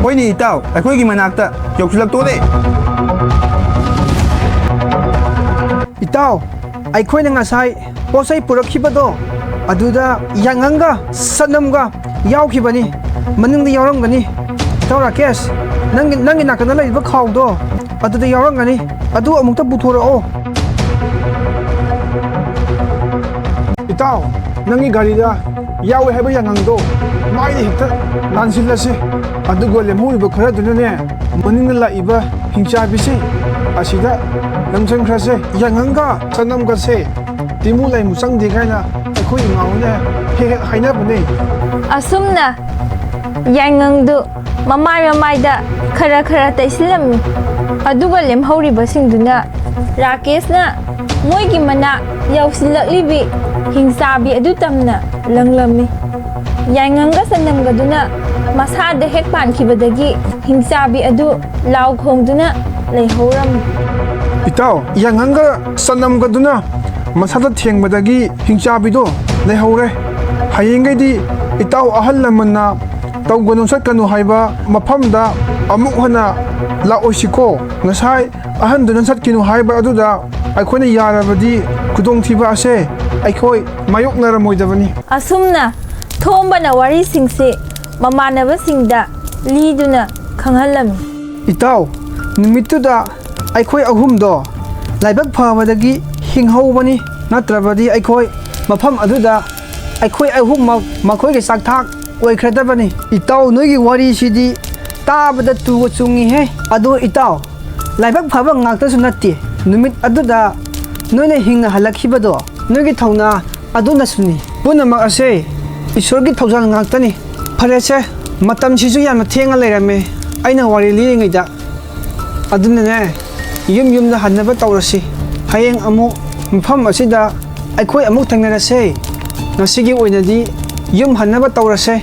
ꯍꯣꯏꯅꯦ ꯏꯇꯥꯎ, ꯑꯩꯈꯣꯏꯒꯤ ꯃꯅꯥꯛꯇ ꯌꯧꯁꯤꯜꯂꯛꯇꯣꯔꯦ꯫ ꯏꯇꯥꯎ, ꯑꯩꯈꯣꯏꯅ ꯉꯁꯥꯏ ꯄꯣꯠ ꯆꯩ ꯄꯨꯔꯛꯈꯤꯕꯗꯣ, ꯑꯗꯨꯗ ꯌꯥꯏꯉꯪꯒ ꯁꯅꯝꯒ ꯌꯥꯎꯈꯤꯕꯅꯤ꯫ ꯃꯅꯤꯡꯗ ꯌꯥꯎꯔꯝꯒꯅꯤ꯫ ꯏꯇꯥꯎ ꯔꯥꯀꯦꯁ, ꯅꯪꯒꯤ, ꯅꯪꯒꯤ ꯅꯥꯀꯟꯗ ꯂꯩꯔꯤꯕ ꯈꯥꯎꯗꯣ, ꯑꯗꯨꯗ ꯌꯥꯎꯔꯝꯒꯅꯤ꯫ ꯑꯗꯨ ꯑꯃꯨꯛꯇ ꯄꯨꯊꯣꯔꯛꯑꯣ꯫ ꯏꯇꯥꯎ, ꯅꯪꯒꯤ ꯒꯥꯔꯤꯗ ꯌꯥꯎꯋꯦ ꯍꯥꯏꯕ ꯌꯥꯏꯉꯪꯗꯣ ꯃꯥꯏꯗ ꯍꯦꯛꯇ ꯂꯥꯟꯁꯤꯜꯂꯁꯤ꯫ ꯑꯗꯨꯒ ꯂꯦꯝꯍꯧꯔꯤꯕ ꯈꯔꯗꯨꯅꯅꯦ, ꯃꯅꯤꯡꯗ ꯂꯥꯛꯏꯕ ꯍꯤꯡꯆꯥꯕꯤꯁꯦ ꯑꯁꯤꯗ ꯅꯝꯁꯤꯟꯈ꯭ꯔꯁꯦ꯫ ꯌꯥꯏꯉꯪꯒ ꯁꯅꯝꯒꯁꯦ ꯇꯤꯃꯨ ꯂꯩꯃꯨ ꯆꯪꯗꯦ ꯀꯥꯏꯅ ꯑꯩꯈꯣꯏ ꯏꯃꯥꯍꯣꯏꯅ ꯍꯦꯛ ꯍꯦꯛ ꯍꯥꯏꯅꯕꯅꯦ꯫ ꯑꯁꯨꯝꯅ ꯌꯥꯏꯉꯪꯗꯨ ꯃꯃꯥꯏ ꯃꯃꯥꯏꯗ ꯈꯔ ꯈꯔ ꯇꯩꯁꯤꯜꯂꯝꯃꯤ꯫ ꯑꯗꯨꯒ ꯂꯦꯝꯍꯧꯔꯤꯕꯁꯤꯡꯗꯨꯅ ꯔꯥꯀꯦꯁꯅ ꯃꯣꯏꯒꯤ ꯃꯅꯥꯛ ꯌꯧꯁꯤꯜꯂꯛꯂꯤꯕꯤ ꯍꯤꯡꯆꯥꯕꯤ ꯑꯗꯨ ꯇꯝꯅ ꯂꯪꯂꯝꯃꯤ꯫ ꯌꯥꯏꯉꯪꯒ ꯆꯅꯝꯒꯗꯨꯅ ꯃꯁꯥꯗ ꯍꯦꯛ ꯄꯥꯟꯈꯤꯕꯗꯒꯤ ꯍꯤꯡꯆꯥꯕꯤ ꯑꯗꯨ ꯂꯥꯎ ꯈꯣꯡꯗꯨꯅ ꯂꯩꯍꯧꯔꯝꯃꯤ꯫ ꯏꯇꯥꯎ, ꯌꯥꯏꯉꯪꯒ ꯆꯅꯝꯒꯗꯨꯅ ꯃꯁꯥꯗ ꯊꯦꯡꯕꯗꯒꯤ ꯍꯤꯡꯆꯥꯕꯤꯗꯣ ꯂꯩꯍꯧꯔꯦ꯫ ꯍꯌꯦꯡꯈꯩꯗꯤ ꯏꯇꯥꯎ ꯑꯍꯜ ꯂꯃꯟꯅ ꯇꯧꯒꯅꯨ ꯆꯠꯀꯅꯨ ꯍꯥꯏꯕ ꯃꯐꯝꯗ ꯑꯃꯨꯛ ꯍꯟꯅ ꯂꯥꯛꯑꯣꯏꯁꯤꯀꯣ꯫ ꯉꯁꯥꯏ ꯑꯍꯟꯗꯨꯅ ꯆꯠꯈꯤꯅꯨ ꯍꯥꯏꯕ ꯑꯗꯨꯗ ꯑꯩꯈꯣꯏꯅ ꯌꯥꯔꯕꯗꯤ ꯈꯨꯗꯣꯡꯊꯤꯕ ꯑꯁꯦ ꯑꯩꯈꯣꯏ ꯃꯥꯌꯣꯛꯅꯔꯝꯃꯣꯏꯗꯕꯅꯤ꯫ ꯑꯁꯨꯝꯅ ꯊꯣꯝꯕꯅ ꯋꯥꯔꯤꯁꯤꯡꯁꯤ ꯃꯃꯥꯟꯅꯕꯁꯤꯡꯗ ꯂꯤꯗꯨꯅ ꯈꯪꯍꯜꯂꯝꯃꯤ꯫ ꯏꯇꯥꯎ, ꯅꯨꯃꯤꯠꯇꯨꯗ ꯑꯩꯈꯣꯏ ꯑꯍꯨꯝꯗꯣ ꯂꯥꯏꯕꯛ ꯐꯕꯗꯒꯤ ꯍꯤꯡꯍꯧꯕꯅꯤ, ꯅꯠꯇ꯭ꯔꯕꯗꯤ ꯑꯩꯈꯣꯏ ꯃꯐꯝ ꯑꯗꯨꯗ ꯑꯩꯈꯣꯏ ꯑꯍꯨꯝꯃꯛ ꯃꯈꯣꯏꯒꯤ ꯆꯥꯛꯊꯥꯛ ꯑꯣꯏꯈ꯭ꯔꯗꯕꯅꯤ꯫ ꯏꯇꯥꯎ, ꯅꯣꯏꯒꯤ ꯋꯥꯔꯤꯁꯤꯗꯤ ꯇꯥꯕꯗ ꯇꯨꯒ ꯆꯨꯡꯉꯤꯍꯦ꯫ ꯑꯗꯣ ꯏꯇꯥꯎ, ꯂꯥꯏꯕꯛ ꯐꯕ ꯉꯥꯛꯇꯁꯨ ꯅꯠꯇꯦ, ꯅꯨꯃꯤꯠ ꯑꯗꯨꯗ ꯅꯣꯏꯅ ꯍꯤꯡꯅ ꯍꯜꯂꯛꯈꯤꯕꯗꯣ ꯅꯣꯏꯒꯤ ꯊꯧꯅꯥ ꯑꯗꯨꯅꯁꯨꯅꯤ꯫ ꯄꯨꯝꯅꯃꯛ ꯑꯁꯦ ꯏꯁꯣꯔꯒꯤ ꯊꯧꯖꯥꯜ ꯉꯥꯛꯇꯅꯤ꯫ ꯐꯔꯦꯁꯦ, ꯃꯇꯝꯁꯤꯁꯨ ꯌꯥꯝꯅ ꯊꯦꯡꯅ ꯂꯩꯔꯝꯃꯦ, ꯑꯩꯅ ꯋꯥꯔꯤ ꯂꯤꯔꯤꯉꯩꯗ꯫ ꯑꯗꯨꯅꯅꯦ, ꯌꯨꯝ ꯌꯨꯝꯗ ꯍꯟꯅꯕ ꯇꯧꯔꯁꯤ꯫ ꯍꯌꯦꯡ ꯑꯃꯨꯛ ꯃꯐꯝ ꯑꯁꯤꯗ ꯑꯩꯈꯣꯏ ꯑꯃꯨꯛ ꯊꯦꯡꯅꯔꯁꯦ꯫ ꯉꯁꯤꯒꯤ ꯑꯣꯏꯅꯗꯤ ꯌꯨꯝ ꯍꯟꯅꯕ ꯇꯧꯔꯁꯦ꯫